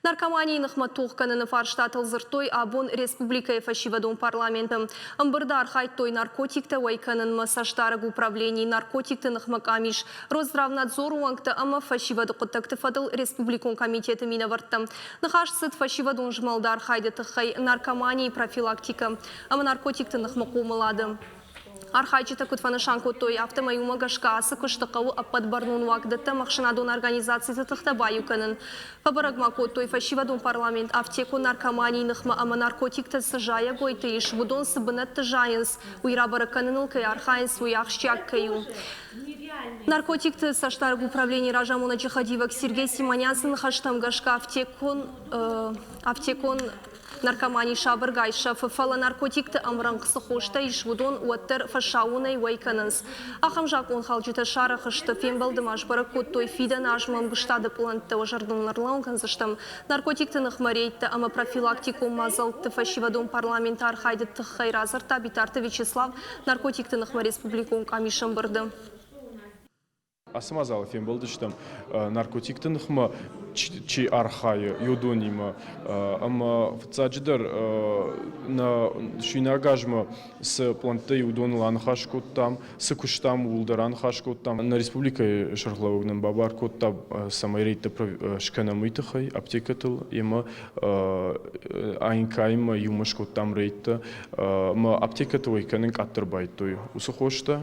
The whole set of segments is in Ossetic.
Наркоманийы ныхмӕ тох кӕныны фарстатыл дзырдтой абон республикӕйы фӕсивӕдон парламенты. Ӕмбырды архайдтой наркотиктӕ уӕй кӕнынмӕ цӕстдарӕг управленийы наркотикты ныхмӕ къамис, Росздравнадзоры уӕнгтӕ ӕмӕ фӕсивӕды хъуыддӕгты фӕдыл республикон комитеты минӕвӕрттӕ. Ныхас цыд фӕсивӕдон змӕлды архайды тыххӕй, наркоманийы профилактикӕ ӕмӕ наркотикты ныхмӕ хъомылады. Архайджытӕ куыд фӕнысан кодтой, афтӕмӕй уымӕ гӕсгӕ ацы куысты хъӕуы ӕппӕт бӕрнон уагдӕттӕм ӕхсӕнадон организациты тыхтӕ баиу кӕнын. Фӕбӕрӕг ма кодтой, фӕсивӕдон парламент афтекон наркоманийы ныхмӕ ӕмӕ наркотиктӕ цы зайӕгойты ис, уыдон цы бынӕтты зайынц, уый рабӕрӕг кӕныныл кӕй архайынц, уый ахсджиаг кӕй у. Наркотикты цӕстдарӕг управленийы разамонӕджы хӕдивӕг Сергей Симонян цы ныхӕстӕм гӕсгӕ афтекон Наркомани сабыргай сӕфы, фӕлӕ наркотикты ӕмрӕнхъ цы хостӕ ис, уыдон уӕддӕр фӕсаууонӕй уӕй кӕнынц. Ахӕм закъонхалджытӕ сарӕх сты, фембӕлды ма сбӕрӕг кодтой фидӕн азмӕ ӕмгуыстады пълӕнттӕ уӕ зӕрдыл ӕрлӕууын кӕндзыстӕм. Наркотикты ныхмӕ рейдтӕ ӕмӕ профилактикон мадзӕлтты фӕсивӕдон парламенты архайды тыххӕй радзырдта Битарты Вячеслав наркотикты ныхмӕ республикон къамисы ӕмбырды. Ацы мадзалы фембӕлдыстӕм наркотикты ныхмӕ чи архайы, уыдонимӕ. Ӕмӕ фыццаджыдӕр нӕ суинаг азмӕ цы пълӕнттӕ и, уыдоныл аныхас кодтам, цы куыстам, ууыл дӕр аныхас кодтам. Нӕ республикӕйы сӕргълӕууӕг нын бабар кодта, цӕмӕй рейдтӕ скӕнӕм уый тыххӕй аптекӕтыл ӕмӕ АНК-имӕ иумӕ скодтам рейдтӕ. Ӕмӕ аптекӕты уӕй кӕнын къаддӕр байдыдтой уыцы хостӕ,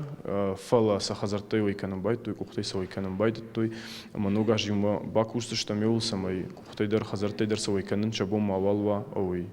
фӕлӕ сӕ хӕдзӕрттӕй уӕй кӕнын байдыдтой, къухтӕй сӕ уӕй кӕнын байдыдтой. Ӕмӕ ног аз иумӕ бакусдзыстӕм иуыл, цӕмӕй къухтӕй дӕр, хӕдзӕрттӕй дӕр сӕ уӕй кӕнын сӕ бон мауал уа, уый.